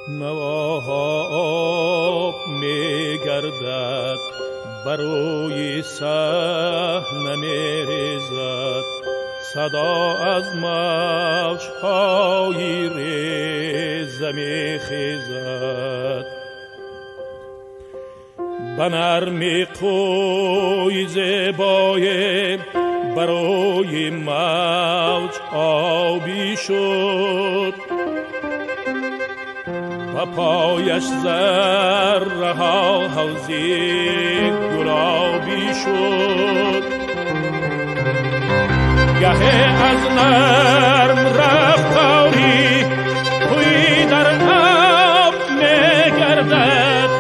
Навоҳо об мегардад, барои саҳна мерезад, садо аз мавҷҳои реза мехезад. Ба нарми қӯи зебое барои мавҷ обӣ шуд, ба пояш зарраҳо ҳавзи гулобӣ шуд. Гаҳе аз нарм рафторӣ қӯй дар об мегардад,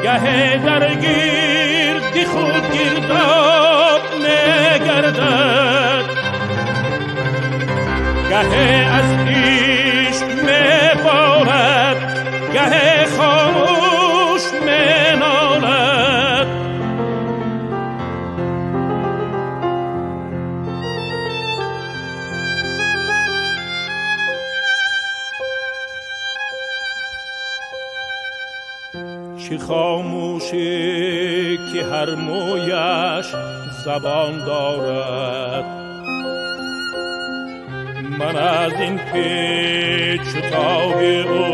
гаҳе дар гирди худ гирдоб мегардад. Гаҳе аз ишқ меборад, гаҳе хомӯш менолад. Чӣ хомӯшӣ ки ҳар мӯяш забон дорад, ман аз ин печу тоби ӯ,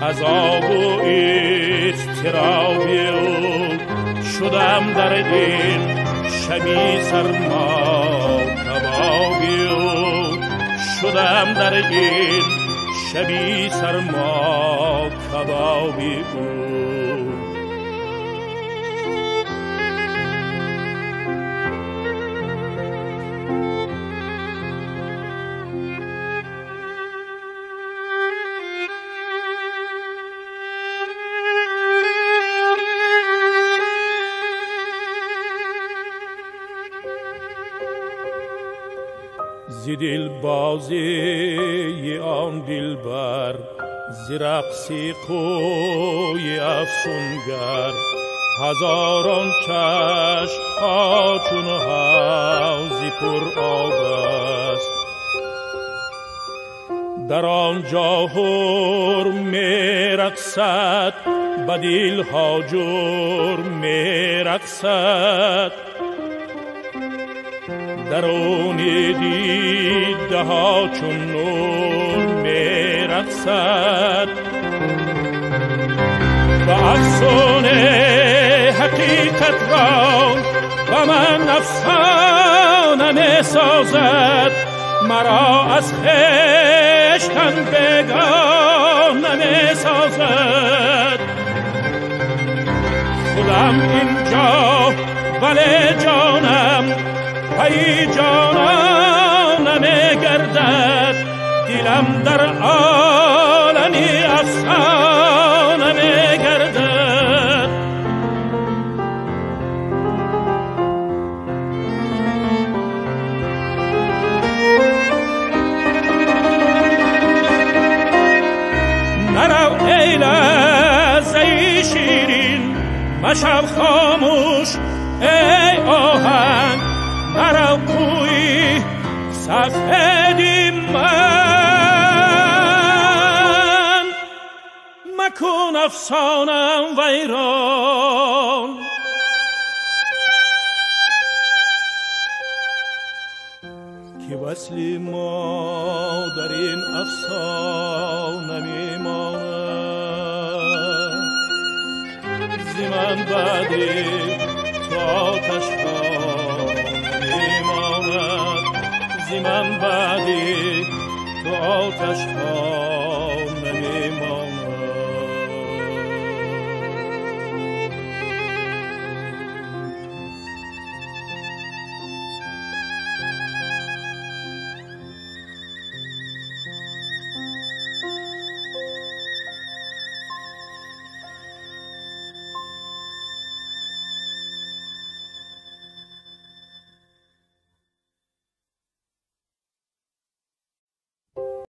азобу изтироби ӯ шудам дар ин шаби сармо кабоби ӯ, шудам дар ин шаби сармо кабоби ӯ. Зи дилбозии он дилбар, зи рақси қӯи афсунгар, ҳазорон чашмҳо чун ҳавзи пуроб аст. Дар он ҷо ҳур мерақсад, ба дилҳо ҷур мерақсад. Даруни дидаҳо чун нур мерақсад. Ба афсоне ҳақиқатро ба ман афсона месозад, маро аз хештан бегона месозад. Худам инҷо вале ҷонам пай ҷонон намегардад, дилам дар олами афсона мегардад. Нарав эй лаҳзаи ширин, машав хомӯш эй оҳанг, нарав қӯи сафеди ман, макун афсонам вайрон. Ки васли мо дар ин афсона мемонад, зи ман баъди то оташҳо мемонад, зи ман баъди то оташҳо.